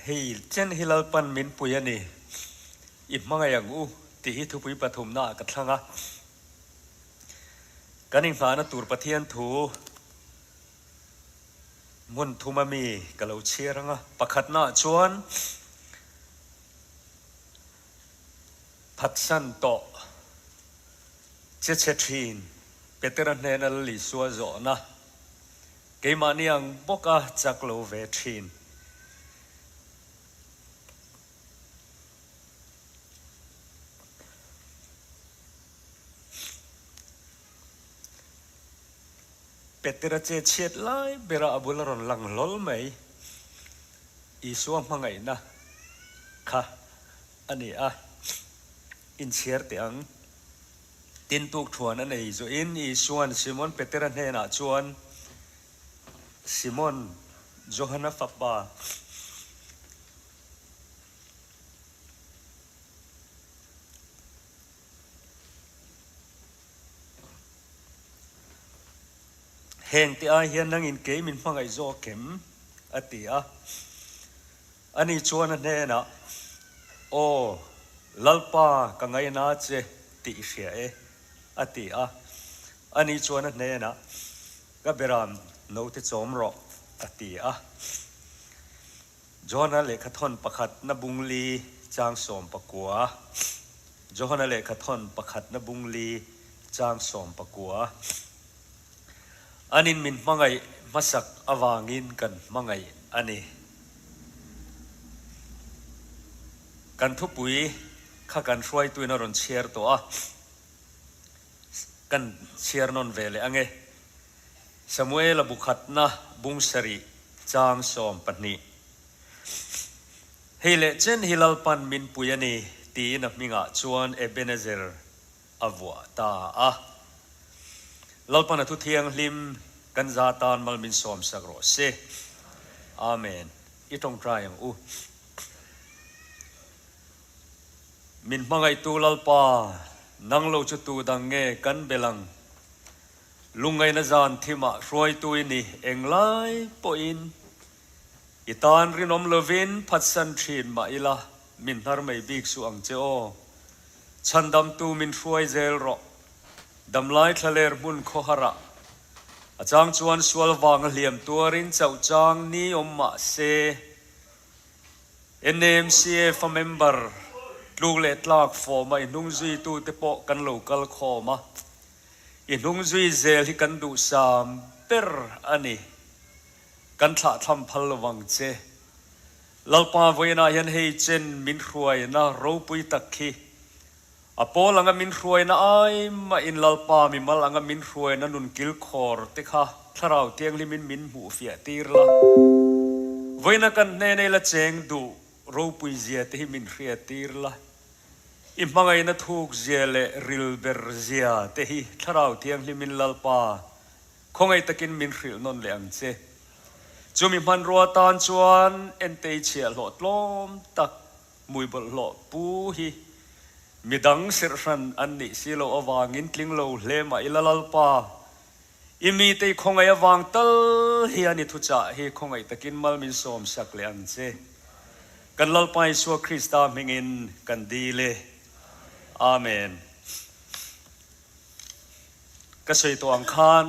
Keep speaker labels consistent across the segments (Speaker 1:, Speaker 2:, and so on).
Speaker 1: Hei chen hi Lalpan min pui a ni, i hmangaih ang u tih hi thupui pathumnaah ka thlang a. Kan inghahna tur Pathian thu hmun thum a mi ka lo chhiar ang a. Pakhatnaah chuan phatsan tawh che chhe thin Petera hnena Lal Isua zawhna Keimahni ang bawka chak lo ve thin. Petera che chhiat lai bera a bul a rawn lang hlawl mai. Isua hmangaihna kha a ni a, inchhiar teh ang. Tin tuk thuan a nei zuin Isua'n Simon Petera hnenah chuan, Simon, Johana fapa, heng te ai hian nangin kei min hmangaih zawk em? a ti a. Ani chuan a hnenah, Aw, Lalpa ka ngaina che tih i hria e, a ti a. Ani chuan a hnenah, Ka beram note chawm rawh, a ti a. Johana lehkhathawn pakhatna bungli chang 19 Johana lehkhathawn pakhatna bungli chang 19 Anin min hmangaih hmasak avangin kan hmangaih a ni. Kan thupui kha kan hruaituin a rawn chhiar tawh a, kan chhiar nawn ve leh ange. Samuela bukhatna bung sarih chang 12. Hei leh chen hi Lalpan min pui a ni tiin a hmingah chuan Ebenezer a vuah ta a. Lalpan a thu thianghlim kan za tan mal min sawmsak rawh se. Amen. I tawngtai ang u. Min hmangaihtu Lalpa, nang lo chu tu dang nge kan bel ang? Lungngaihna zan thimah hruaitu i ni englai pawhin i tan rinawm lovin phatsan thin mah ila min hnar mai bik suh ang che aw. Chhandamtu min hruai zel rawh. Damlai thlaler hmun khawharah a chang chuan sual vanga hliam tuarin chauh chang ni awm mah se, NAMCF a member tluk leh tlak fawma i hnung zuitute pawh kan lo kal khawm a, i hnung zui zel hi kan duhsam ber a ni. Kan thlahthlam phal lovang che. Lalpa vawiinah hian hei chen min hruaina ropui tak khi a pawl anga min hruaina ai mahin Lalpa mimal anga min hruaina nun kilkhawr te kha Thlarau Thianghlimin min hmuh fiah tir la. Vawiina kan hnenei la cheng duh ropui zia te hi min hriat tir la. I hmangaihna thuk zia leh ril ber zia te hi Thlarau Thianghlimin Lalpa Khawngaih takin min hrilh nawn leh ang che. Chumi hmanrua tan chuan entei chhiahhlawh tlawm tak mui bawlhhlawh pu hi midang sirhran an nih si loh avangin tling lo hle mah ila Lalpa, i mitei khawngaih avang tal hian i thuchah hi khawngaih takin mal min sawm sak leh ang che. Kan Lalpa Isua Krista hmingin kan dil e. Amen. Ka sawi tawh ang khan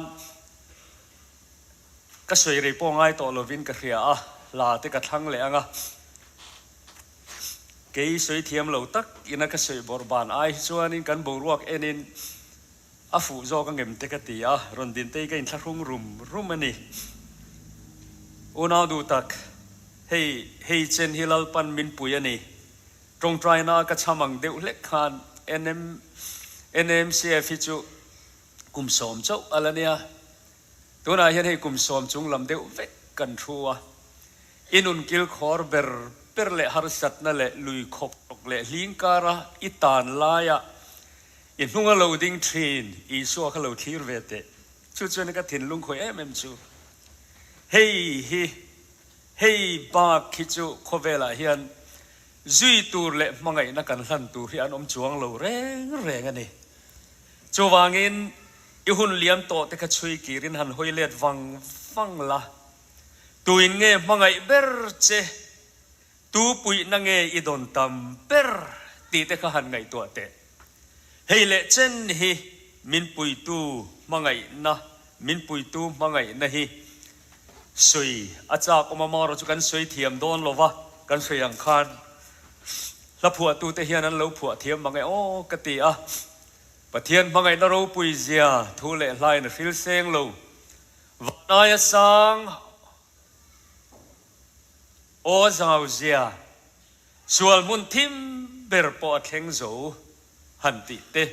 Speaker 1: ka sawi rei pawh ngai tawh lovin ka hria a, hla te ka thlang leh ang a. Kei sawi thiam lo tak ina ka sawi bawrh ban ai hi chuanin kan boruak enin a fuh zawk a ngem te ka ti a, rawn din te hi ka inthlahrung rum rum a ni. Unau duh tak, hei hei chen hi Lalpan min pui a ni. Tawngtaina ka chham ang deuh hlek khan NM NMCF hi chu kum 10 chauh a la nia. Tunah hian hei kum 10 chung lam deuh vek kan thu a. I nun kilkhawr ber ber leh harsatna leh lui khawk leh hling kara i tan laia i hnunga lo ding thin Isua kha lo thlir ve teh. Chu chuan ka thinlung khawih em em chu hei hi Hei bak hi chu khawvelah hian zui tur leh hmangaihna kan hlan tur hi an awm chuang lo reng reng a ni. Chuvangin i hun liam tawh te kha chhui kirin han hawi let vang vang la, tuin nge hmangaih ber che? Tu puihna nge i dawn tam ber tih te kha han ngaihtuah teh. Hei leh chen hi min puitu hmangaihna, min puitu hmangaihna hi sawi a chak awm a, marawh chu kan sawi thiam dawn lo va, kan sawi ang khan hla phuahtute hian an lo phuah thiam mang e aw ka ti a. Pathian hmangaihna ropui zia thu leh hlain a hril seng lo. Vanaia sang Aw zau zia, sual hmun thim ber pawh a thleng zo han tih te,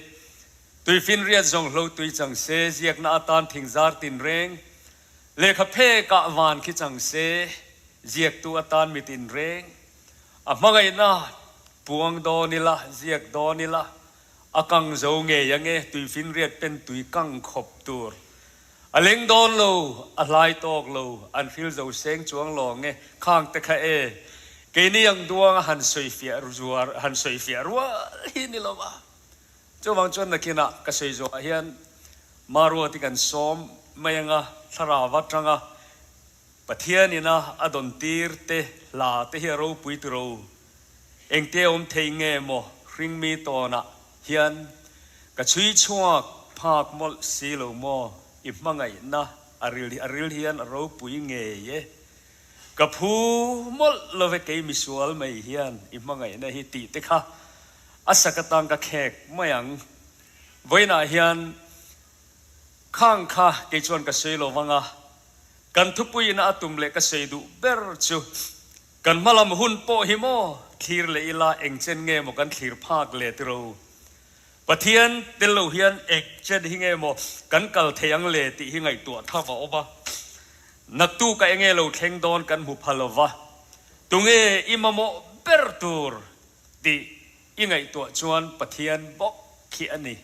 Speaker 1: tuifinriat zawng hlo tui chang se ziakna atan thingzar tinreng, lehkha phekah van khi chang se ziaktu atan mi tinreng, a hmangaihna puang dawn ila, ziak dawn ila, a kang zo ngei ange tuifinriat pen tui kang khawp tur. A leng dawn lo, a hlai tawk lo, an hril zo seng chuang lawng e, khang te kha e, keini ang duanga han sawi fiah zuar, han sawi fiah rual hi ni lo va. Chuvang chuan nakinah ka sawi zawhah hian Maruati kan sawm mai anga thlarau atanga Pathian ina a dawn tir te hla te hi a ropui tiro. Engte awm thei nge maw hringmi tawnah hian ka chhui chhuak phak mawlh si lo maw i hmangaihna a ril a ril hian a ropui ngei e. Ka phu mawlh lo ve kei misual mai hian i hmangaihna hi tih te kha a sak atang ka khek mai ang. Vawiinah hian khang kha kei chuan ka sawi lo vang a, kan thupuiin a tum leh ka sawi duh ber chu Kan hmalam hun pawh hi maw thlir leh ila eng chen nge maw kan thlir phak le tiro. Pathian tel lo hian eng chen hi nge maw kan kal thei ang le tih hi ngaihtuah thap a awm a. Naktuk a enge lo thleng dawn kan hmu pha lo va, tunge i mamawh ber tur tih i ngaihtuah chuan Pathian bawk khi a ni.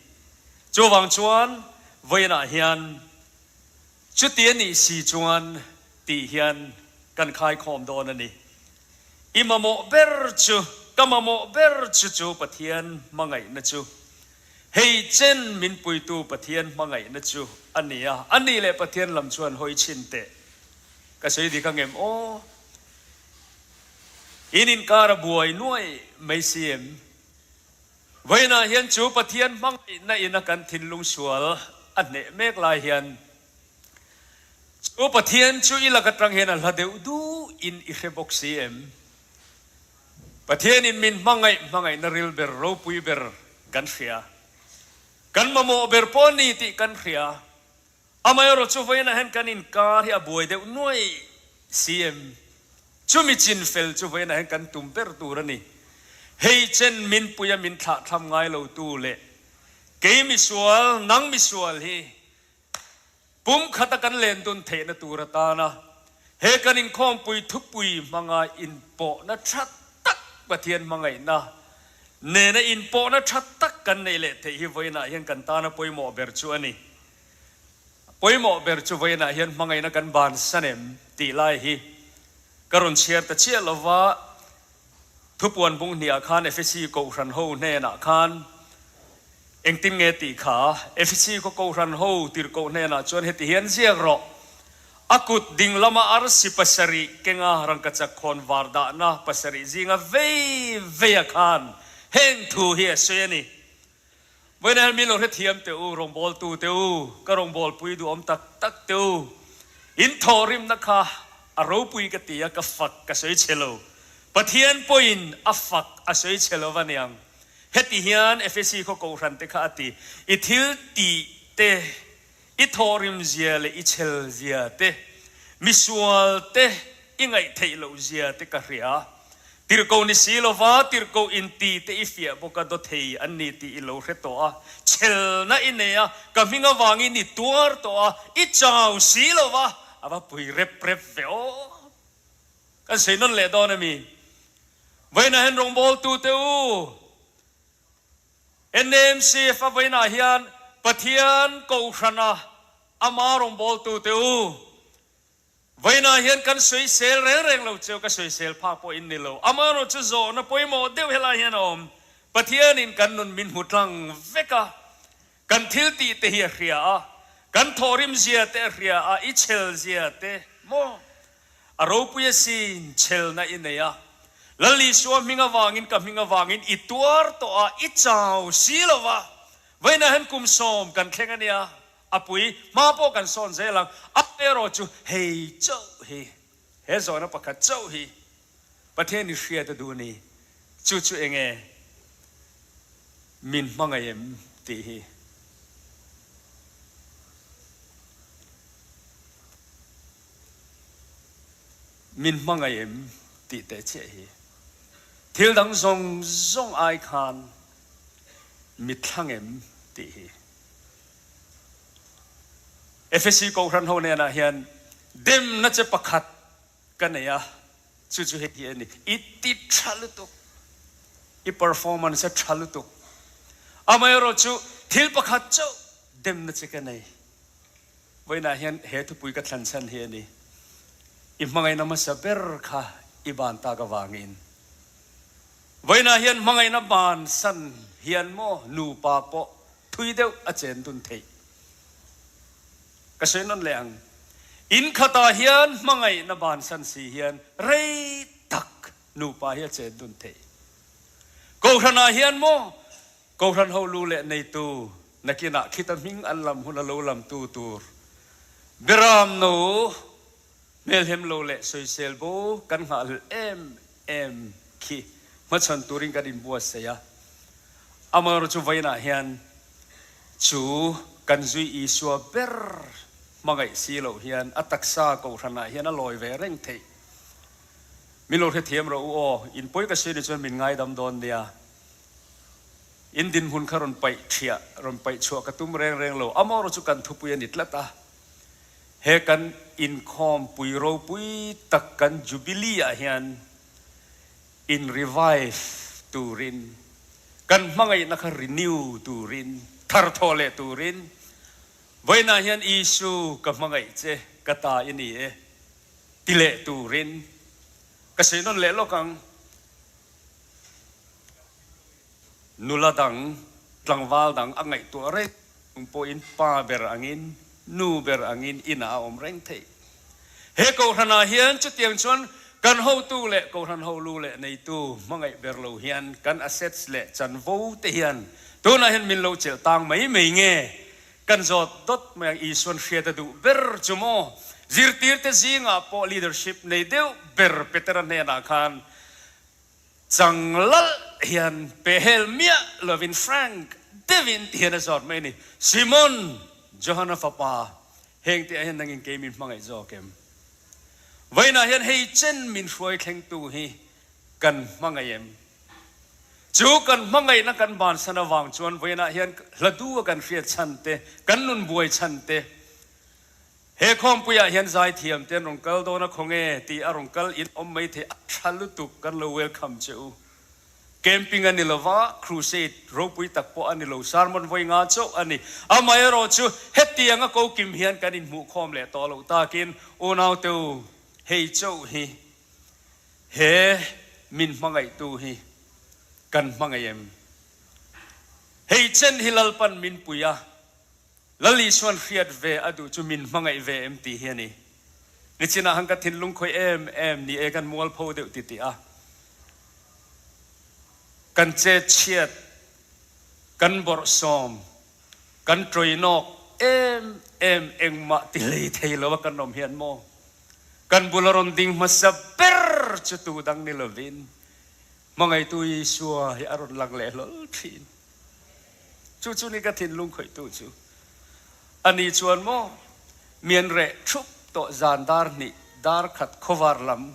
Speaker 1: Chuvang chuan vawiinah hian Chuti a nih si chuan tih hian kan khaikhawm dawn a ni. I mamawh ber chu, ka mamawh ber chu chu Pathian hmangaihna chu, hei chen min puitu Pathian hmangaihna chu a ni a, a nih leh Pathian lam chuan hawi chhin teh. Ka sawi dik angem aw? In inkar a buai nuai mai si em? Vawiinah hian chu Pathian hmangaihna ina kan thinlung sual a hneh mek lai hian chu Pathian chu i lak atang hian a hla deuh duhin i hre bawk si em? Pathianin min hmangaih hmangaihna ril ber ropui ber kan hria. Kan mamawh ber pawh a ni tih kan hria. Amaherawh chu vawiinah hian kan inkar hi a buai deuh nuai si em? Chumi chin fel chu vawiinah hian kan tum ber tur a ni. Hei chen min puia min thlahthlam ngai lo tu leh kei misual, nang misual hi pum khata kan len dun theihna tur atana he kan inkhawmpui thupui hmanga inpawhna tha tak Pathian hmangaihna nena inpawhna tha tak kan neih leh theih hi vawiinah hian kan tana pawimawh ber chu a ni. Pawimawh ber chu vawiinah hian hmangaihna kan bansan em tih lai hi ka rawn chhiar ta chiah lo va, thupuan bung hniah khan Efesi Kohhran ho hnenah khan engtin nge tih kha Efesi khaw Kohhran ho tirhkoh hnenah chuan heti hian ziak rawh, A kut ding lama arsi pasarih kenga rangkachak khawn var dahna pasarih zinga vei veia khan heng thu hi a sawi a ni. Vawiin min lo hrethiam teh u, rawngbawltu teh u, ka rawngbawlpui duhawm tak tak teh u. In thawhrimna kha a ropui ka ti a, ka fak ka sawi chhe lo. Pathian pawhin a fak a sawi chhe lo va niang. Heti hian Efesi khaw kohhran te kha a ti, I thil tih te, I thawhrim zia leh i chhel zia te, misual te i ngaihtheih loh zia te ka hria. Tirhkoh ni si lova tirhkoh inti te i fiah bawk a, dawthei an ni tih i lo hre tawh a, chhelna i nei a, ka hming avangin i tuar tawh a, i chau si lova, a va pui rep rep ve aw. Kan sawi nawn leh dawn a mi? Vawiinah hian rawngbawltu te u, NAMCF a vawiinah hian Pathian Kohhrana ama rawngbawltute u, vawiinah hian kan sawisel reng reng lo cheu, ka sawisel phak pawh in ni lo. Amaherawh chu zawhna pawimawh deuh helai hian a awm. Pathianin kan nun min hmu tlang vek a, kan thil tih te hi a hria a, kan thawhrim zia te a hria a, i chhel zia te maw? A ropui asin, chhelna i nei a. Lal Isua hming avangin ka hming avangin i tuar tawh a, i chau si lo va. Vawiinah hian kum sawm kan thleng a nia, a pui hma pawh kan sawn zel ang. Amaherawh chu hei chauh hi, he zawhna pakhat chauh hi Pathian i hriat a duh a ni. Chu chu eng nge min hmangaih em tih hi. Min hmangaih em tih teh chiah hi. Thil dang zawng zawng ai khan mi thlang em tih hi. Efesi Kohhran ho nenah hian demna che pakhat Ka nei a, chu chu hei hi a ni. I ti tha lutuk. I performance a tha lutuk. Amaherawh chu thil pakhat chauh demna che ka nei. Vawiinah hian he thupui ka thlan chhan hi a ni. I hmangaihna hmasa ber kha i ban tak avangin. Vawiinah hian hmangaihna bansan hian maw nupa pawh thui deuh a chen dun theih. Ka sawi nawn leh ang. In khatah hian hmangaihna bansan si hian rei tak nupa hi a chen dun theih. Kohhranah hian maw Kohhran ho lu leh neitu nakinah khita hming an lam hun a lo lamtu tur Beram no hmelhem lo leh sawisel bo kan nghahhlelh em em khi hmachhawn turin kan inbuatsaih a. Amaherawhchu chu vawiinah hian Chu kan zui Isua ber hmangaih si loh hian a taksa kohhranah hian a lawi ve reng theih. Min lo hrethiam rawh u aw, in pawi ka sawi ni chuan min ngaidam dawn nia. In dinhmun kha rawn paih thiah, rawn paih chhuah ka tum reng reng lo. Amaherawhchu chu kan thupui a ni tlat a. He kan inkhawmpui ropui tak kan Jubilee ah hian in revive turin, kan hmangaihna kha renew turin, tharthawh leh turin, vawiinah hian Isu ka hmangaih che, ka ta i ni e, ti leh turin ka sawi nawn leh lawk ang. Nula dang, tlangval dang a ngaihtuah reng chung pawhin pa ber angin, nu ber angin inah a awm reng theih. He Kohhranah hian chutiang chuan kan hotu leh Kohhran holu leh neitu hmangaih ber lo hian kan assets leh chanvo te hian tunah hian min lo chelh tang mai mai nge? Kan zawt dawt mai ang Isuan hriat a duh ber chu maw? Zirtirte zingah pawh leadership nei deuh ber Petera hnenah khan Chang lalh hian pehel miah lovin Frank deuhin ti hian a zawt mai a ni. Simon, Johana fapa, heng tihah hian nangin kei min hmangaih zawk em? Vawiinah hian hei chen min hruai thlengtu hi kan hmangaih em? Chu kan hmangaihna kan bansan avang chuan vawiinah hian hla du a kan hriat chhan te, kan nun buai chhan te, He khawmpuiah hian zaithiam te an rawn kal dawn a khawnge tih a rawn kal in awm mai thei a tha lutuk kan lo welcome che u. Camping a ni lova, crusade ropui tak pawh a ni lo, sermon vawi nga chauh a ni. Amaherawh chu hetiang a ko kim hian kan inhmuhkhawm leh tawh loh takin unau te u hei chauh hi he min hmangaihtu hi kan hmangaih em? Hei chen hi Lalpan min pui a. Lal Isuan hriat ve a duh chu min hmangaih ve em tih hi a ni. Nichinah han ka thinlung khawih em em ni e kan mualpho deuh ti tih a, kan chetchhiat, kan bawrhsawm, kan tawinawk em em engmah ti hlei thei lo a kan awm hian maw kan bula rawn ding hmasa ber chu tu dang ni lovin hmangaihtu Isua hi a rawn lang leh hlawl thin. Chu chu ni ka thinlung khawihtu chu a ni chuan maw mian reh thup tawh zan dar hnih dar khat khawvar lam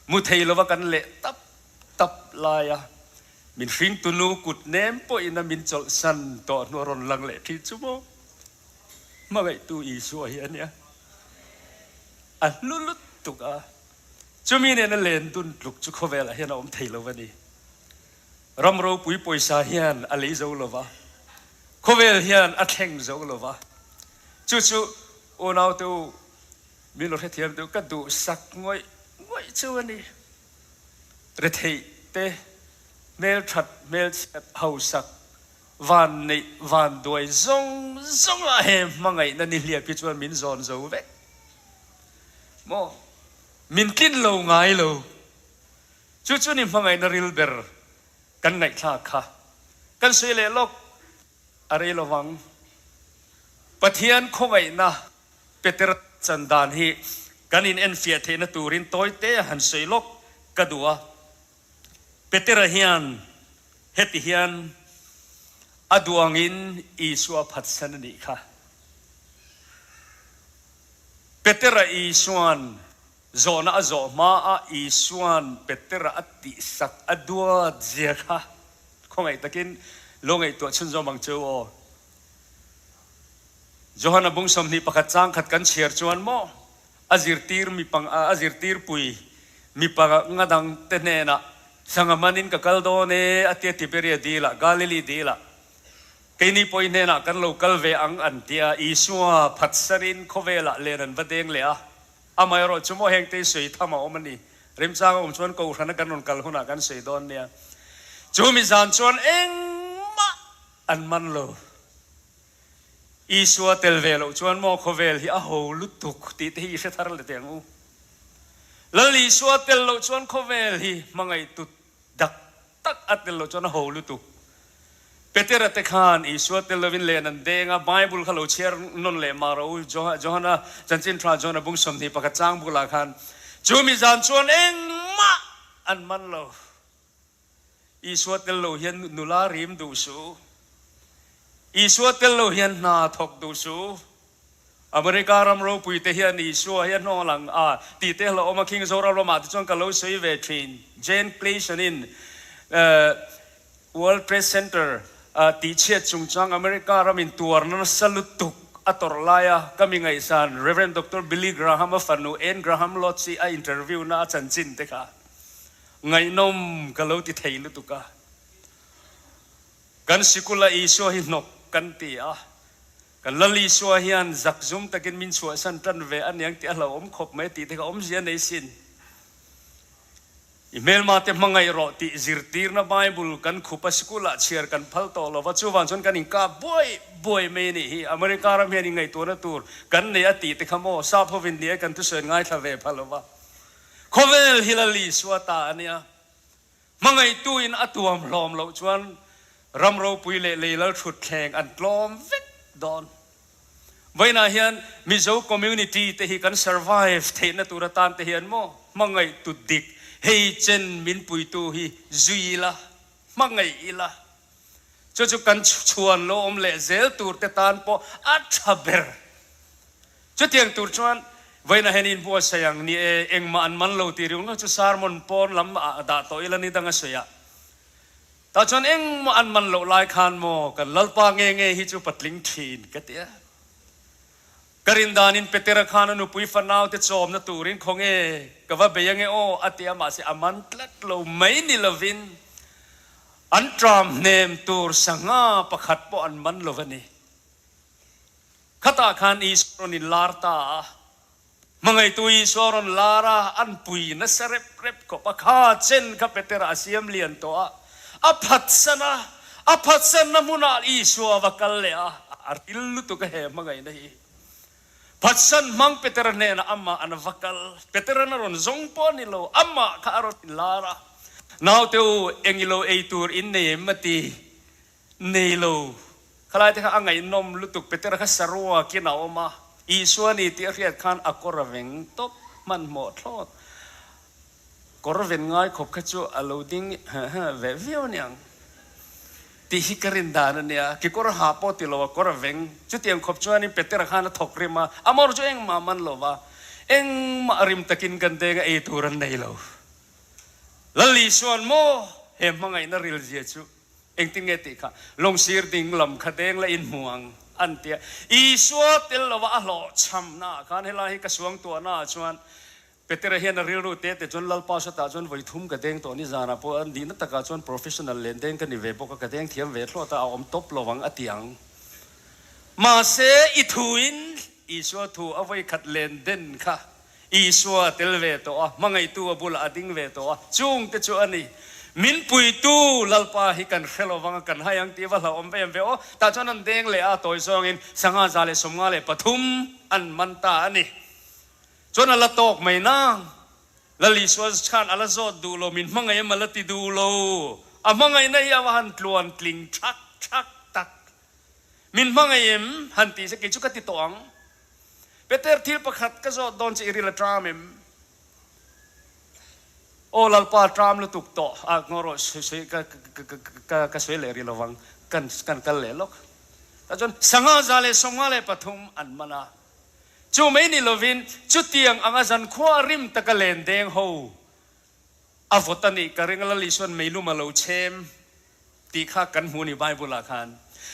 Speaker 1: mu thei lova kan leh tap tap lai a, min hringtunu kut nem pawhin a min chawlhsan tawh hnu a rawn lang leh thin chu maw hmangaihtu Isua hi a nia a hlu lutuk a, chumi nena len dun tluk chu khawvelah hian a awm thei lo a ni. Ram ropui pawisa hian a lei zo lo va, khawvel hian a thleng zo lo va. Chu chu unaute u, min lo hrethiam deuh, ka duhsak ngawih ngawih chu a ni. Retheih te, hmelthat hmelchhiat hausak, van neih van duai zawng zawngah he hmangaihna nihliap hi chuan min zawn zo vek maw? Min tlin lo ngai lo. Chu chu ni hmangaihna ril ber kan ngaihthlak kha. Kan sawi leh lawk a rei lovang. Pathian khawngaihna Peter chan dan hi kan in enfiah theihna turin tawi te a han sawi lawk ka duh a. Petera hian heti hian a duh angin Isua phatsan a nih kha. Petera Isuan zawhna a zawh hmaah Isuan Petera a tihsak a duat zia kha khawngaih takin lo ngaihtuah chhunzawm ang che u aw. Johana bung 21 chang khat kan chhiar chuan maw a zirtir mi pang a zirtirpui mi panga dang te hnenah Sangha manin ka kal dawn e a tia Tiberia dilah Galilee dilah Keini pawh i hnenah kan lo kal ve ang an ti a, Isua phatsarin khawvelah len an va deng leh a. Amaherawh chu maw hengte i sawi tham a awm a ni. Remchang a awm chuan Kohhrana kan rawn kal hunah kan sawi dawn nia. Chu mi zan chuan engmah an man lo. Isua tel ve loh chuan maw khawvel hi a ho lutuk tih te hi i hre thar leh teh ang u. Lal Isua tel loh chuan khawvel hi hmangaih tut dak tak a tel loh chuan a ho lutuk. Petera te khan Isua tel lovin len an deng a, Bible kha lo chhiar nawn leh mah rawh u, Johana chanchin tha Johana bung 21 chang bulah khan chu mi zan chuan engmah an man lo. Isua tel lo hian nula rim duh suh u. Isua tel lo hian hna thawk duh suh u. America ram ropui te hian Isua hi a hnawng lang a tih te hlauh awm a, King Zoram ramah te chuan ka lo sawi ve thin. Jane Clayson in World Trade Center tih chhiat chungchang America ram in tuarna nasa lutuk a tawrh lai a, ka mi ngaihsan Rev. Doctor Billy Graham a fanu Anne Graham Lotz i a interview na a chanchin te kha ngaihnawm ka lo ti thei lutuk a. Kan sikul a Isua hi hnawk kan ti a. Kan Lal Isua hian zakzum takin min chhuahsan tan ve a niang tih a hlauhawm khawp mai tih te kha awmzia nei sin. I hmelma te hmangaih rawh tih zirtirna Bible kan khup a sikul ah chhiar kan phal tawh lo va, chuvang chuan kan inkap buai buai mai a nih hi. America ram hian ingaihtuahna tur kan nei a tih te kha maw sap hovin ni e kan thusawi an ngaithla ve phal lo va. Khawvel hi Lal Isua ta a nia. Hmangaihtuin a tuam hlawm loh chuan ram ropui leh lei lal thutthleng an tlawm vek dawn. Vawiinah hian Mizo community te hi kan survive theihna tur atan te hian maw hmangaihtu dik hei chen min puitu hi zui ila, hmangaih ila. Chu chu kan chhuan lo awm leh zel tur te tan pawh a tha ber. Chutiang tur chuan vawiinah hian inbuatsaih ang ni e, engmah an man lo tih ringawt chu sermon pawn lam ah dah tawh ila ni dang a sawi a. Tah chuan engmah an man loh lai khan maw kan Lalpa nge nge hi chu patling thin ka ti a. Ka rin danin Petera khan a nupui fanau te chawmna turin khawnge ka va bei ange aw a ti a, mahse a man tlat lo mai ni lovin an tram hnem tur sangha pakhat pawh an man lo a ni. Khatah khan Isua rawn in lar ta a, hmangaihtu Isua rawn lar a, an pui nasa rep rep khawp a, kha chen kha Petera a siam lian tawh a, a phatsan a, a phatsanna hmunah Isua va kal leh a, a ril lutuk a he hmangaihna hi. Phatsan hmang Petera hnenah amah an va kal, Petera'n a rawn zawng pawh a ni lo, amah kha a rawn in lar a, Naute u, eng ilo ei tur in nei em? a ti. Nei lo. Khalai te kha a ngaihnawm lutuk Petera kha saruakin a awm a, Isua ni tih a hriat khan a kawr a veng tawp hmanhmawh thlawt. Kawr ven ngai khawp kha chu a lo ding ve viau aniang tih hi ka rin dan a nia. Kekawr ha pawh ti lo a kawr a veng. Chutiang khawp chuanin Petera khan a thawk rim a, a mawr chu engmah man lo va, engmah rim takin kan deng a ei tur an nei lo. Lal Isua'n maw he hmangaihna rilzia chu Engtin nge tih kha lawngsir ding lam kha deng la in hmu ang an ti a. Isua tel lova a hlawhchhamna ah khan helai hi ka suangtuahna ah chuan Petera hian a rilru te te chuan Lalpa sawtah chuan vawi thum ka deng tawh ni zanah pawh an nihna takah chuan professional len deng ka ni ve bawk a ka deng thiam ve thlawt a a awm tawp lo ang a ti ang. Mahse i thuin Isua thu a vawi khat len den kha Isua a tel ve tawh a, hmangaihtu a bulah a ding ve tawh a, chungte chu a ni. Min puitu Lalpa hi kan hre lo vang a, kan hai ang tih va hlauhawm ve em ve aw. Tah chuan an deng leh a, tawi zawngin 153 an man ta a ni. Chuan a la tawk mai nang. Lal Isua khan a la zawt duh lo, min hmangaih em a la ti duh lo. A hmangaihna hi a va han tluan tling thak thak tak. Min hmangaih em? Han ti se kei chu ka ti tawh ang. Peter thil pakhat ka zawt dawn che i ril a ṭam em? Aw Lalpa ṭam lutuk tawh a ngaw rawh sawi ka ka ka sawi leh rih lovang kan kan kal leh lawk. Tah chuan 153 an man a. Chu mai ni lovin chutiang anga zankhua rim taka len deng ho a vawt a nih ka ring a, Lal Isua'n meilum a lo chhem tih kha kan hmu a ni Bible ah khan.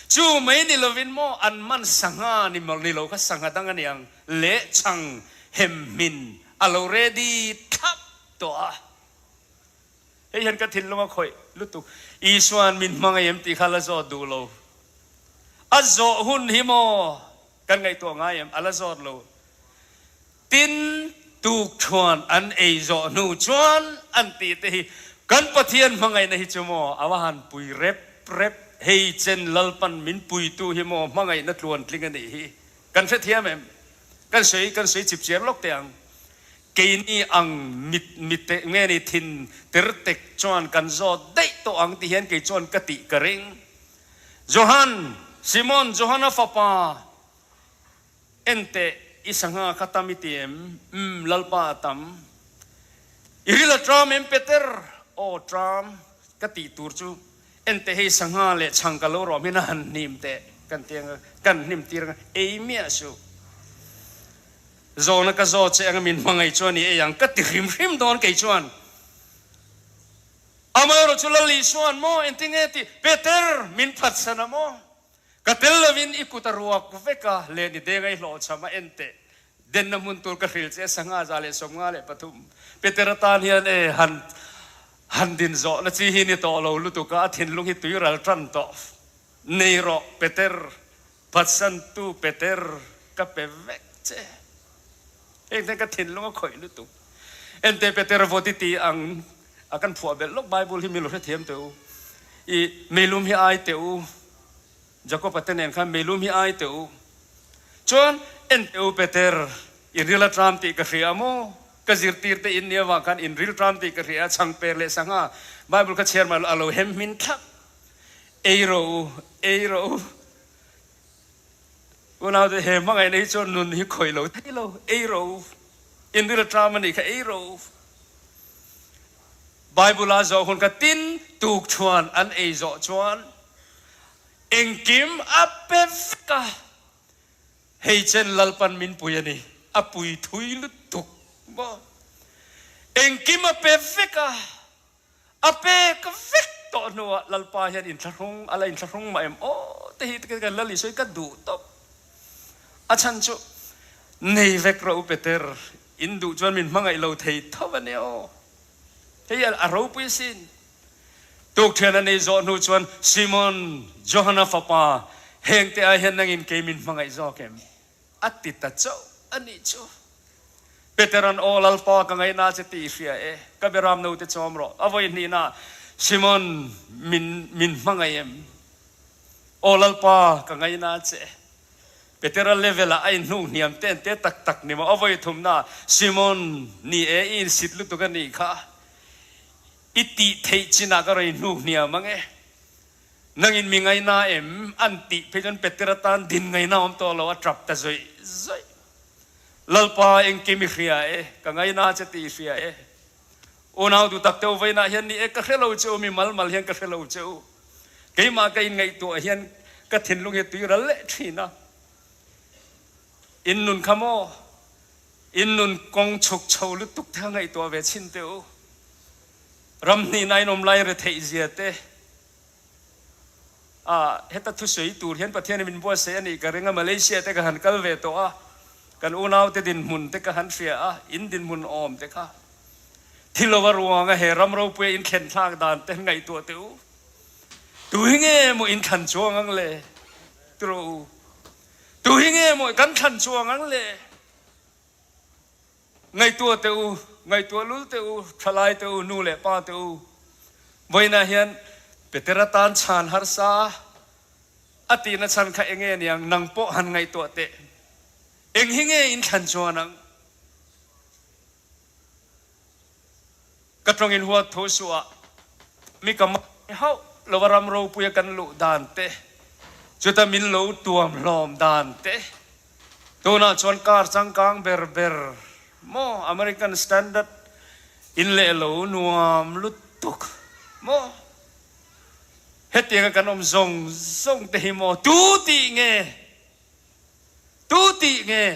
Speaker 1: Chu mai ni lovin maw an man sangha ni ni lo kha sangha dang a ni ang leh chhang hem hmin a lo ready thlap tawh a. Hei hian ka thinlung a khawih lutuk. Isua'n min hmangaih em tih kha la zawt duh lo. A zawh hun hi maw Kan ngaihtuah ngai em? A la zawt lo. Tin, tukṭhuan an ei zawh hnu chuan an tih te hi kan Pathian hmangaihna hi chu maw a va han pui rep rep, hei chen Lalpan min puitu hi maw hmangaihna tluantling a nih hi kan hrethiam em? Kan sawi kan sawi chipchiar lawk teh ang. Keini ang mit mit te nge ni thin ter tek chuan kan zawt daih tawh ang ti hian kei chuan ka tih ka ring. Johan, Simon, Johana fapa, enteh, i sangha kha tam i ti em? Umm, Lalpa a tam. I ril a ṭam em, Peter? Aw, ṭam, ka tih tur chu, enteh hei sangha leh chhang ka lo rawh hmin a han hnim teh, kan ti anga, kan hnim tir anga, ei miah suh. Zawhna ka zawt che anga min hmangaih chuan i ei ang, ka ti hrim hrim dawn kei chuan. Amaherawh chu Lal Isua'n maw engtinge tih Peter min phatsan a maw? Ka tel lovin i kut a ruak vek a, len i deng a i hlawhchham a en teh. Denna hmun tur ka hril che 153. Peter atan hian e han han din zawhna chi hi ni tawh lo lutuk a, a thinlung hi tui ral tan tawh. Nei rawh Peter, phatsantu Peter ka pe vek che. Heng te ka thinlung a khawih lutuk. Ente Peter vawt i ti ang a kan phuah belh lawk Bible hi mi lo hrethiam teh u. I meilum hi ai teh u. Jakob a te nen khan meilum hi ai teh u. Chuan ente u Peter in ril a tram tih ka hria maw? Ka zirtir te in nia vang khan in ril tram tih ka hria a chhangper leh sangha Bible kha chhiar mah a lo hem hmin thlap. Ei rawh u, ei rawh u. Unaute he hmangaihna hi chuan nun hi khawih lo thei lo, ei rawh u. In ril ṭam a nih kha, ei rawh u. Bible-a zawh hun kha tin tuk chuan an ei zawh chuan engkim a pe vek a, hei chen Lalpan min pui a ni, a pui thui lutuk maw. Engkim a pe vek a. A pek vek tawh hnuah Lalpa hian inthlahrung a la inthlahrung mah em aw te hi kan Lal Isua hi ka duh tawp. A chhan chu nei vek rawh u Peter, in duh chuan min hmangaih lo thei tho a nia aw. Hei a ropui asin. Tukthian a nei zawh hnu chuan Simon, Johana fapa, hengte ah hian nangin kei min hmangaih zawk em? A ti ta chauh a nih chu. Petera'n, Aw Lalpa, ka ngaihna che tih i hria e, ka beram naute chawm rawh. A vawi hnihna, Simon, min min hmangaih em? Aw Lalpa, ka ngaihna che. Petera level-ah a inhnuk hniam ten te tak tak ni maw? A vawi thumna, Simon, ni e, i insit lutuk a nih kha. I tih theih chinah ka rawn inhnuk hniam ang e. Nangin mi ngaina em? An tih phei chuan Peter atan din ngaina awm tawh lo, a tap ta zawih zawih. Lalpa engkim i hria e, ka ngaina che tih i hria e. Unau duh tak te u vawiinah hian ni e, ka hre lo che u, mi mal mal hian ka hre lo che u. Keimah ka inngaihtuah hian ka thinlung hi tui ral leh thin a. In nun kha maw? In nun kawng chhuk chho lutuk te kha ngaihtuah ve chhin teh u. Ram hnihna in awm lai retheih zia te a heta thusawi tur hian Pathian in min buatsaih a nih ka ring a, Malaysia te ka han kal ve tawh a, kan unau te dinhmun te ka han hria a, in dinhmun awm te kha thi lo a ruang a he ram ropui a in thlen thlak dan te han ngaihtuah teh u. Tu hi nge maw in thlan chuang ang le? Ti rawh u. Tu hi nge maw kan thlan chuang ang le? Ngaihtuah teh u, ngaihtuah lul teh u, thalai teh u, nu leh pa teh u. Vawiinah hian Petera tan chhan harsa a tihna chhan kha enge niang nang pawh han ngaihtuah teh. Eng hi nge in thlan chuan ang? Ka tawngin huat tho suh ah mi ka mai hauh lo a ram ropuia kan luh dan te, chuta min lo tuam hlawm dan te, tunah chuan car changkang ber ber maw American standard in leh lo nuam lutuk maw hetianga kan awm zawng zawng te hi maw tu tih nge tu tih nge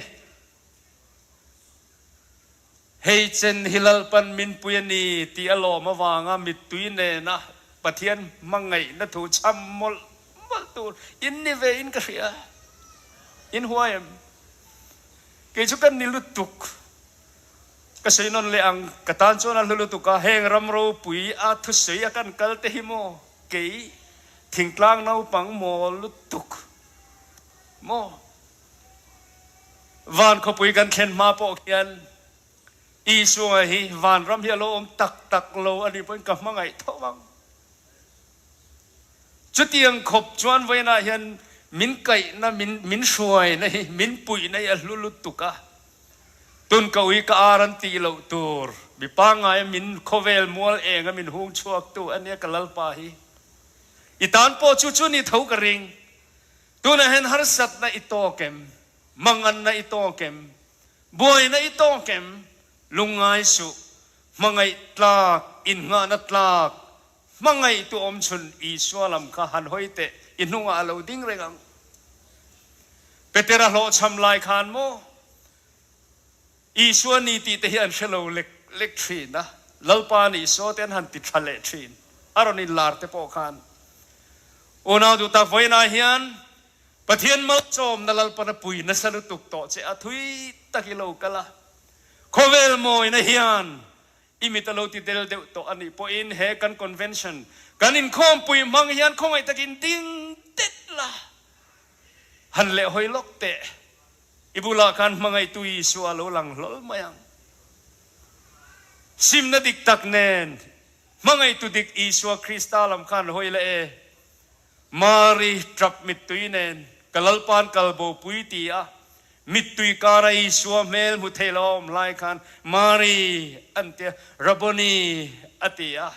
Speaker 1: Hei chen hi Lalpan min pui a ni tih a lawm avanga mittui nena Pathian hmangaihna thu chham mawlh mawlh tur in ni ve in ka hria. In huai em? Kei chu kan ni lutuk. Ka sawi nawn leh ang, ka tan chuan a hlu lutuk a, heng ram ropui a thusawi a kan kal te hi maw kei thingtlang naupang maw lutuk maw? Van khawpui kan thlen hma pawh khian Isua hi vanram hi a lo awm tak tak lo a nih pawhin ka hmangaih tho ang. Chutiang khawp chuan vawiinah hian min kaihna, min min hruaina hi, min puihna hi a hlu lutuk a. Tun ka ui ka ar an tih loh tur mi pangngaia min khawvel mual enga min hung chhuaktu a nia ka Lalpa hi. I tan pawh chu chu ni tho ka ring. Tunah hian harsatna i tawk em? Manganna i tawk em? Buaina i tawk em? Lungngai suh, hmangaih tlak, innghahna tlak, hmangaihtu awm chhun Isua lam kha han hawi teh, i hnungah a lo ding reng ang. Petera hlawhchham lai khan maw? Isua ni tih te hi an hre lo lek lek thin a, Lalpa ni Isua te an han ti tha leh thin, a rawn inlar te pawh khan. Unau duh tak vawiinah hian Pathian malsawmna Lalpan a pui nasa lutuk tawh che a, thui tak i lo kal a, khawvel mawina hian i mit a lo ti del deuh tawh a nih pawhin he kan convention kan inkhawmpui hmang hian khawngaih takin ding det la, han lehhawi lawk teh. I bulah khan hmangaihtu Isua a lo lang hlawl mai ang. Simna dik tak nen hmangaihtu dik Isua Krista lam khan hawi la e. Mari tap mittui nen ka Lalpa'n kal bopui ti a, mittui kara Isua hmel hmu thei lo a awm lai khan Mari an tia, Rabboni a ti a.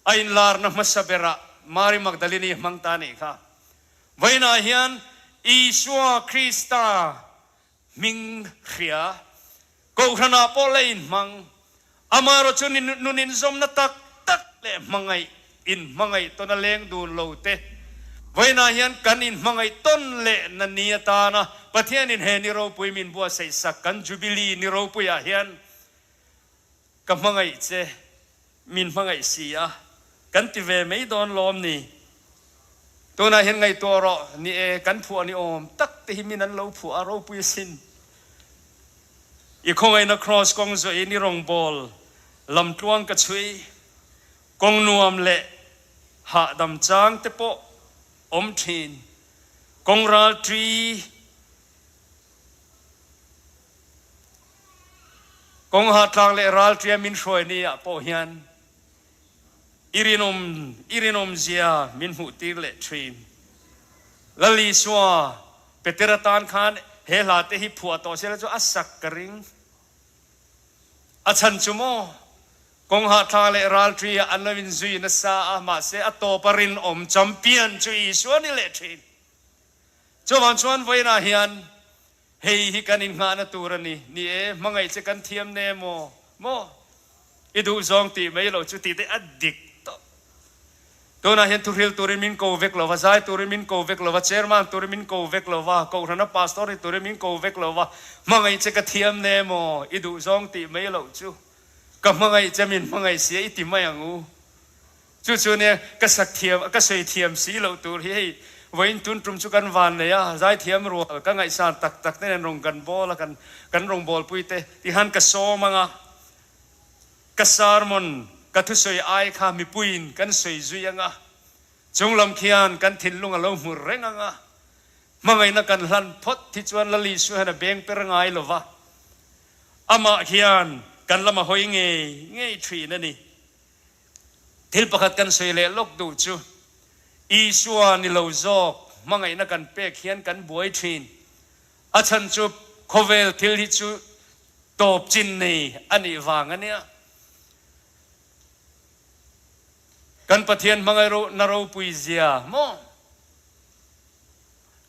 Speaker 1: A inlarna hmasa berah Mari Magdalini hmang ta nih kha. Vawiinah hian Isua Krista hming hria, Kohhranah pawh la inhmang, amaherawh chu nun inzawmna tak tak leh hmangaih inhmangaih tawn a leng dun lo te, vawiinah hian kan inhmangaih tawn leh na ni atana Pathianin he ni ropui min buatsaih sak kan Jubilee ni ropuiah hian Ka hmangaih che, min hmangaih si a, kan ti ve mai dawn lawm ni? Tunah hian ngaihtuah rawh, ni e, kan phuah ni awm tak te hi min an lo phuah a ropui asin. I khawngaihna Kraws kawng zawhin i rawngbâwl lamtluang ka chhui, kawng nuam leh hahdam chang te pawh awm ṭhin, kawng ral ṭi, Kawngha tlang leh ralṭia min hruai ni ah pawh hian i rinawm i rinawmzia min hmuhtir leh ṭhin. Lal Isua, Peter atan khan he hla te hi phuah tawh sela chu a sak ka ring. A chhan chu maw, kawngha tlang leh ralṭi ah an lo inzui nasa a, mahse a tawpa rinawm champion chu Isua ni leh ṭhin. Chuvang chuan vawiinah hian hei hi kan innghahna tur a ni. Ni e, hmangaih che kan thiam ne maw? Maw? I duhzawng tih mai loh chu tih te a dik tawh. Tunah hian thuhril turin min ko vek lo va, zai turin min ko vek lo va, chairman turin min ko vek lo va, kohhrana pastor ni turin min ko vek lo va, hmangaih che ka thiam ne maw? I duhzawng tih mai loh chu ka hmangaih che min hmangaih sia i ti mai ang u. Chu chu nia ka sak thiam ka sawi thiam si loh tur hi hei vawiin tun tum chu kan van nei a, zaithiam rual ka ngaihsan tak tak te nen rawn kan bawl a kan kan rawn bawlpui te tihan ka sawm ang a, ka sermon ka thusawi ai kha mipuiin kan sawi zui ang a, chunglam khian kan thinlung a lo hmu reng ang a, hmangaihna kan hlan phawt hi chuan Lal Isua hian a beng per ngai lo va, amah hian kan lama hawi ngei ngei thin a ni. Thil pakhat kan sawi leh lawk duh chu, Isua ni lo zawk hmangaihna kan pek hian kan buai thin. A chhan chu khawvel thil hi chu tawp chin nei a nih vang a nia. Kan Pathian hmangaih na ropui zia maw?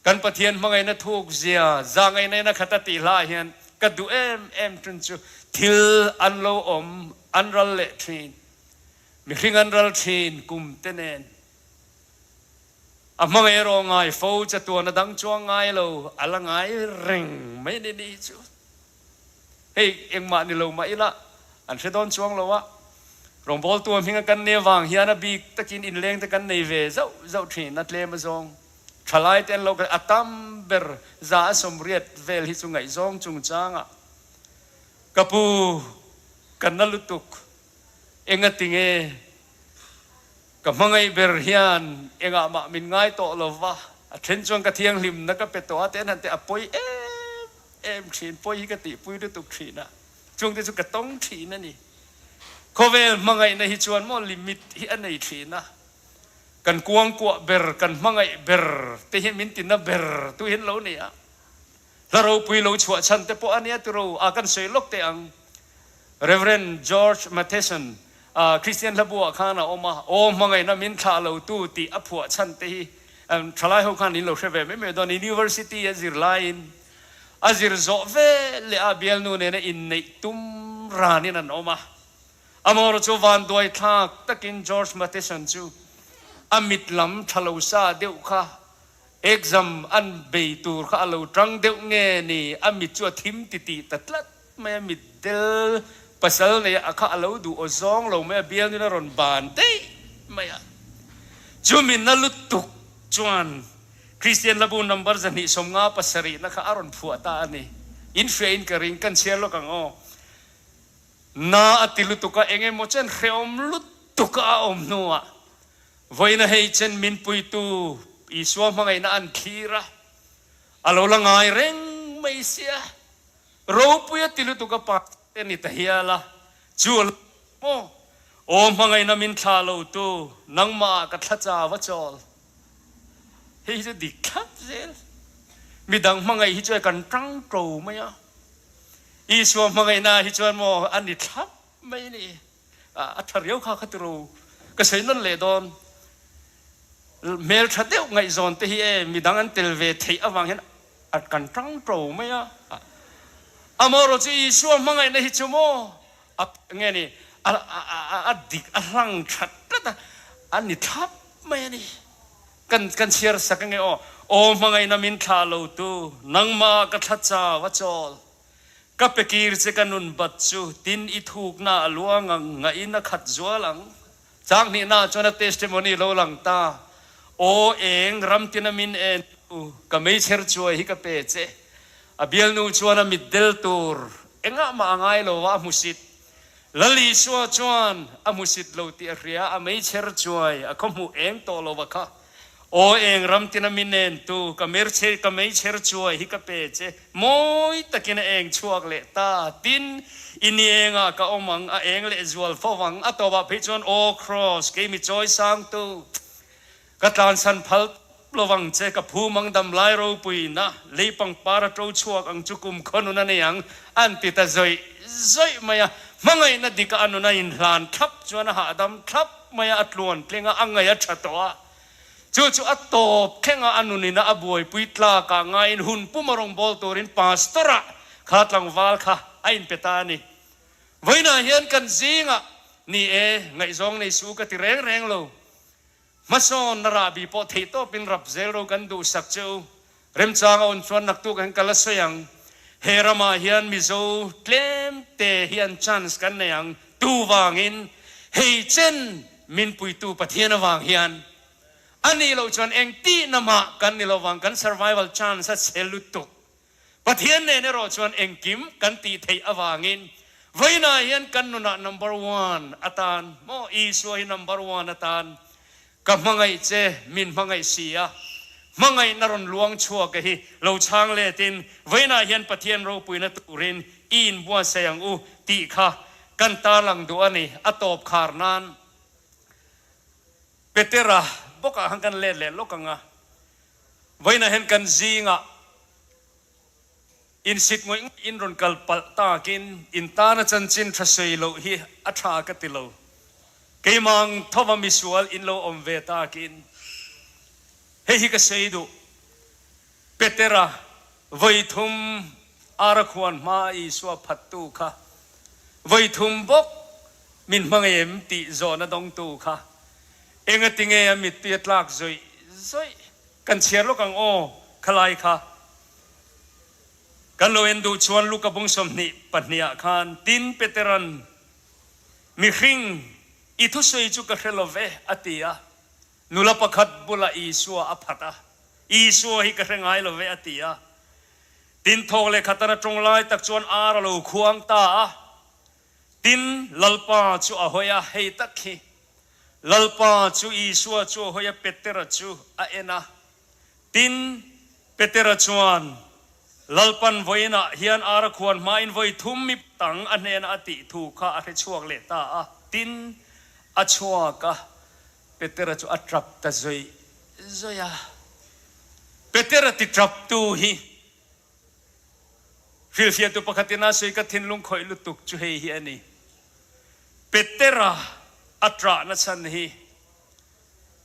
Speaker 1: Kan Pathian hmangaihna thuk zia zahngaihna in a khat a tih hlah hian ka duh em em tun chu thil an lo awm an ral leh thin, mihring an ral thin kum te nen a hmangaih erawh ngai fo chatuan a dang chuang ngai lo a la ngai reng mai ni ni chu. Hei engmah ni lo mah ila an hre dawn chuang lo a, rawngbawltu a hminga kan nia vang hian a bik takin inleng te kan nei ve zauh zauh thin a, tlem azawng thalai te an lo a tam ber za a 80 vel hi chu ngaihzawng chungchangah ka pu ka na lutuk engatinge Ka hmangaih ber hian engah mah min ngai tawh lo va, a then chuan ka thianghlimna ka pe tawh a, ten han teh a pawi em em thin, pawi hi ka tihpui lutuk thin a, chungte chu ka tawng thin a ni. Khawvel hmangaihna hi chuan maw limit hi a nei thin a, kan kuangkuah ber, kan hmangaih ber te hi min tina ber tu hian lo ni a, hla ropui lo chhuah chhan te pawh a nia tiro a kan sawi lawk teh ang. Rev. George Matheson, Kristian hlabu ah khan a awm a, Aw hmangaihna min thlah lo tu tih a phuah chhan te hi thalai ho khan in lo hre ve mai mai dawn. University a zir laiin a zir zawh ve leh a bialnu nena inneih tum ranin an awm a. Amaherawhchu chu vanduai thlak takin George Matheson chu a mit lam tha lo sa deuh kha Exam an bei tur kha a lo tang deuh nge ni, a mit chu a thim titih ta tlat mai a, mit del pasal nei a kha a lo duh aw zawng lo mai a, bialnuin a rawn ban daih mai a. Chumi na lutuk chuan Kristian Hlabu number 257 na kha a rawn phuah ta a ni. In hria in ka ring, kan chhiar lawk ang aw. Na a ti lutuk a, eng emaw chen hrehawm lutuk a a awm hnuah Vawiina hei chen min puitu Isua hmangaihna an thlir a, a lo la ngai reng mai sia. Ropui a ti lutuk a pa te ni ta hial a, chu a lo maw? Aw hmangaihna min thlah lo tu, nangmah ah ka thla cha va chawl. Hei hi chu dik thlap zel. Midang hmangaih hi chuan kan tang to mai a, Isua hmangaihna ah hi chuan maw a ni thlap mai a ni. A tha riau kha kha tiro ka sawi nawn leh dawn. Hmel tha deuh ngaihzawn te hi e midang an tel ve theih avang hian a kan tang to mai a. Amaherawh chu Isua hmangaihna hi chu maw a nge ni a dik a hlang that tlat a, a ni thlap mai a ni. Kan kan chhiar sak ange aw. Aw hmangaihna min thlah lo tu nangmah ka thla chau a chawl. Ka pe kir che ka nun bat chu tin i thukna a luang ang, ngaih in a khat zual ang. Chang hnihna chuan a testimony lo lang ta, Aw eng ram tina min en tu, ka meichher chuai hi ka pe che. A bialnu chuan a mit del tur engah mah a ngai lo a, a hmusit. Lal Isua chuan a hmusit lo tih a hria, a meichher chuai a khawhmuh eng tawh lo a kha. Aw eng ram tina mi nen tu ka merchhe ka meichher chuai hi ka pe che, mawi takin a eng chhuak leh ta, tin i ni engah ka awm ang, a eng leh zual fo ang, a tawpah phei chuan aw Kraws kei mi chawi sang tu, ka tlansan phal tawp lo vang che, ka phum ang dam lai ropui na, lei pangpar a to chhuak ang chu kum khaw nun a nei ang, an ti ta zawih zawih mai a, hmangaihna dika a nun a inhlan thlap chuan a hahdam thlap. mai a, a tluan tling a, a ngaih a tha tawh a. Chu chu a tawp thleng a, a nunina a buaipui tlakah ngaiin hun puma rawngbâwl turin pastor-ah kha tlangval kha a inpe ta a ni. Vawiinah hian kan zingah, Ni e, ngaihzawng nei suh ka ti reng reng lo. Hmasawnna rahbi pawh theihtawpin rap zel ro kan duhsak che u. Remchang a awm chuan naktuk hian ka la sawi ang. He ramah hian Mizo tlem te hian chance kan nei ang. Tu vangin hei chen min puitu Pathian avang hian a nih loh chuan eng tihna mah kan ni lo vang, kan survival chance a chhe lutuk. Pathian nen erawh chuan engkim kan tih theih avangin vawiinah hian kan nunah number one atan maw Isua hi number one atan Ka hmangaih che, min hmangaih si a, hmangaihna rawn luang chhuak e hi lo chhang letin vawiinah hian Pathian ropuina turin i inbuatsaih ang u tih kha kan tarlang duh a ni. A tawp khar nan Petera bawkah khan kan let leh lawk ang a, vawiinah hian kan zingah insit ngawih ngawih in rawn kal palh takin in tana chanchin tha sawi loh hi a tha ka ti lo. Keimah ang thova misual in lo awm ve takin hei hi ka sawi duh, Petera vawi thum ara khuan hma Isua phattu kha, vawi thum bawk min hmangaih em tih zawhna dawngtu kha engatinge a mittui a tlak zawih zawih kan chhiar lawk ang aw khalai kha. Kan lo en duh chuan Luka bung 22 ah khan tin Petera'n Mihring, i thusawi chu ka hre lo ve, a ti a. Nula pakhat bulah Isua a phat a, Isua hi ka hre ngai lo ve, a ti a. Tin, thawk leh khatana tawng lai tak chuan ar a lo khuang ta a. Tin, Lalpa chu a hawi a, hei tak hi. Lalpa chu Isua chu a hawi a, Petera chu a en a. Tin, Petera chuan, Lalpan vawiinah hian ara khuan hmain vawi thum mi tang a hnena a tih thu kha a hre chhuak leh ta a. Tin, a chhuak a, Petera chu a tap ta zawih zawih a. Petera ti taptu hi hrilhfiahtu pakhatin a sawi ka thinlung khawih lutuk chu hei hi a ni. Petera a ṭahna chhan hi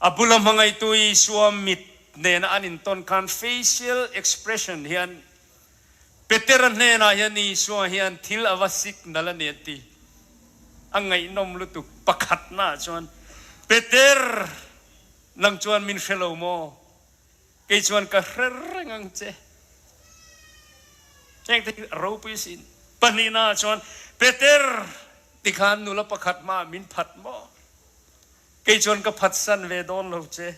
Speaker 1: A bula hmangaihtu Isua mit nena an intawn khan facial expression hian Petera hnenah hian Isua hian thil a va signal a ni a ti. A ngaihnawm lutuk. Pakhatnaah chuan, Peter, nang chuan min hre lo maw? Kei chuan ka hre reng ang che. Heng te hi a ropui sin. Pahnihnaah chuan, Peter, tikhan nula pakhat hmaah min phat maw? Kei chuan ka phatsan ve dawn lo che.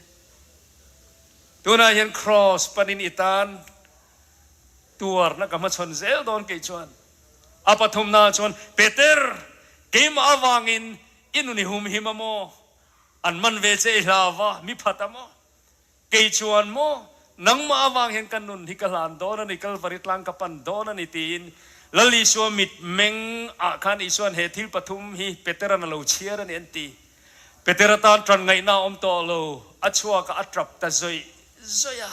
Speaker 1: Tunah hian Kraws panin i tan tuarna ka hmachhawn zel dawn kei chuan. A pathumnaah chuan, Peter, keimah avangin i nun i humhim a maw? An man ve che i hlau va, mi phat a maw? Kei chuan maw, nangmah avang hian ka nun hi ka hlan dawn a ni, Kalvari tlang ka pan dawn a ni tiin Lal Isua mitmeng ah khan Isua'n he thil pathum hi Petera'n a lo chhiar a ni an ti. Petera tan ṭan ngaihna a awm tawh lo, a chhuak a, a ṭap ta zawih zawih a.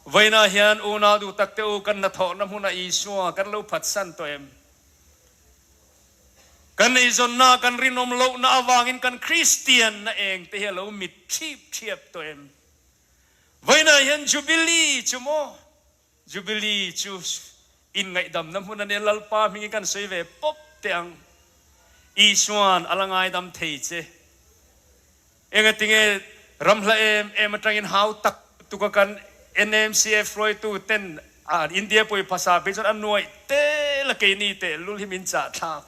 Speaker 1: Vawiinah hian unau duh tak te u kan hnathawhna hmunah Isua kan lo phatsan tawh em? Kan eizawnna, kan rinawm lohna avangin kan Kristianna eng te hi a lo mit ṭhip ṭhiap tawh em? Vawiinah hian Jubilee chu maw? Jubilee chu inngaihdamna hmun a nia, Lalpa hmingin kan sawi ve pawp teh ang. Isua'n a la ngaidam thei che. Engatinge ramhla em em atangin hau tak tuka kan NMCF hruaitu ten India pawih phasa phei chuan a nuaih tel a keini teh lul hi min chah thlak.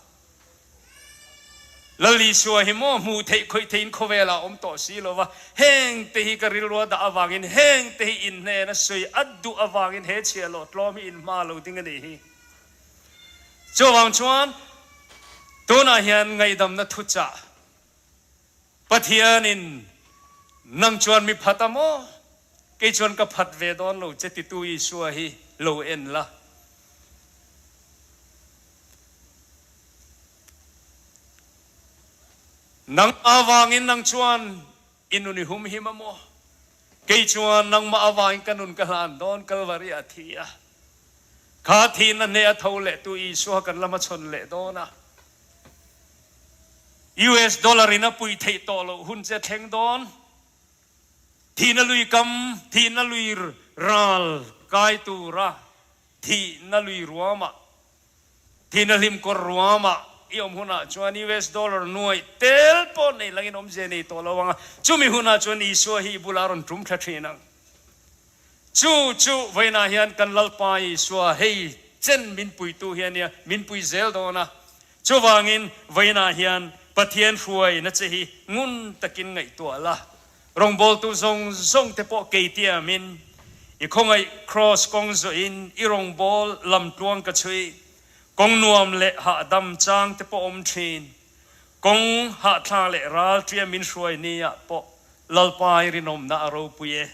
Speaker 1: Lal Isua hi maw hmuh theih khawih theihin khawvelah a awm tawh si lo va, heng te hi ka rilrua dah avangin heng te hi inhnen a sawi a duh avangin he chhiahhlawh tlawm hi inhma lo ding a nih hi. Chuvang chuan tunah hian ngaihdamna thuchah Pathianin, Nang chuan mi phat a maw? Kei chuan ka phat ve dawn lo che titu Isua hi lo en la. Nang avangin nang chuan i nun i humhim a maw? Kei chuan nangmah avangin ka nun ka hlan dawn Kalvari ah thi a. Kha thihna hneh a tho leh tu Isua kan lama chhawn leh dawn a. US dollar in a puih theih tawh loh hun che thleng dawn. Thihna lui kam, thihna lui ral kai tura thihna lui ruamah, thihna hlimkawr ruamah i awm hunah chuan US dollar nuaih tel pawh nei langin awmzia nei tawh lo ang a, chumi hunah chuan Isua hi i bulah a rawn tum thla thin ang. Chu chu vawiinah hian kan Lalpa Isua hei chen min puitu hi a nia, min pui zel dawn a. Chuvangin vawiinah hian Pathian hruaina che hi ngun takin ngaihtuah la. Rawngbawltu zawng zawng te pawh kei tiamin i khawngaih Kraws kawng zawhin i rawngbâwl lamtluang ka chhui. Kawng nuam leh hahdam chang te pawh awm thin. Kawng hahthlak leh ral ṭia min hruai niah pawh Lalpa i rinawmna a ropui e.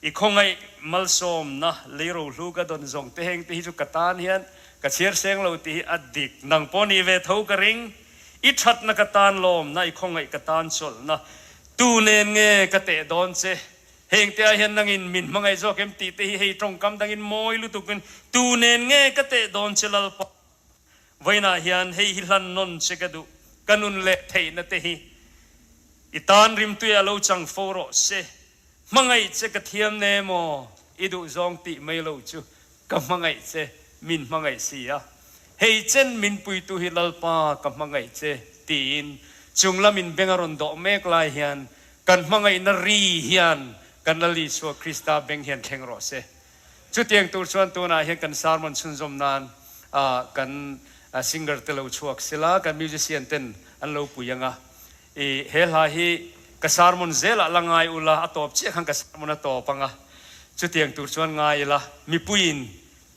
Speaker 1: I khawngaih malsawmna lei rohlu ka dawn zawng te heng te hi chu ka tan hian ka chhiar seng lo tih hi a dik. Nang pawh nih ve tho ka ring. I thatna ka tan lawmna, i khawngaih ka tan chawlhna. Tu nen nge ka teh dawn che? Heng te ah hian nangin min hmangaih zawk em tih te hi hei tawngkam dangin mawi lutukin tu nen nge ka teh dawn che Lalpa? Vawiinah hian hei hi hlan nawn che ka duh. Ka nun leh theihna te hi i tan rimtui ah lo chang fo rawh se. Hmangaih che ka thiam ne maw? I duhzawng tih mai lo chu ka hmangaih che, min hmangaih si a. Hei chen min puitu hi Lalpa ka hmangaih che tiin chung lamin beng a rawn dawh mek lai hian kan hmangaihna ri hian kan Lal Isua Krista beng hian thleng rawh se. Chutiang tur chuan tunah hian kan sermon chhunzawm nan kan singer te lo chhuak sila, kan musician ten an lo pui ang a. I he hla hi ka sermon zelah la ngai ula, a tawp chiah khan ka sermon a tawp ang a. Chutiang tur chuan ngai ila, mipuiin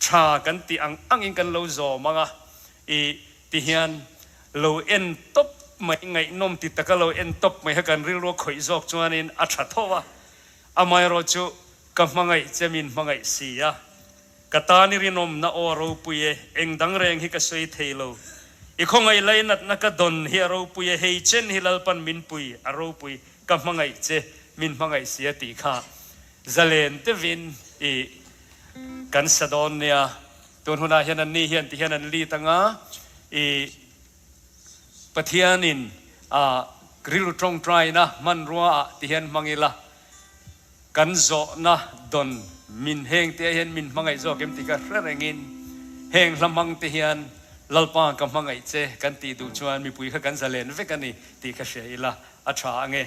Speaker 1: tha kan tih ang angin kan lo zawm ang a. I ti hian lo en tawp mai, ngaihnawm ti taka lo en tawp mai kha kan rilru a khawih zawk chuanin a tha tho a. Amaherawhchu Ka hmangaih che min hmangaih si a, ka tan i rinawmna aw a ropui e, eng dang reng hi ka sawi thei lo. I khawngaih lainatna ka dawn hi a ropui e, hei chen hi Lalpan min pui a ropui, ka hmangaih che min hmangaih si a tih kha zalen deuhin i kan sa dawn nia. Tun hunah hian anni hian ti hian an lead anga i. Pathianin a rilru tawngtaina hmanrua ah ti hian hmang ila, kan zawhna dawn min heng te ah hian min hmangaih zawk em tih ka hre rengin heng hla hmang te hian Lalpa ka hmangaih che kan tih duh chuan mipui kha kan zalen vek a ni tih ka hria ila a tha ange.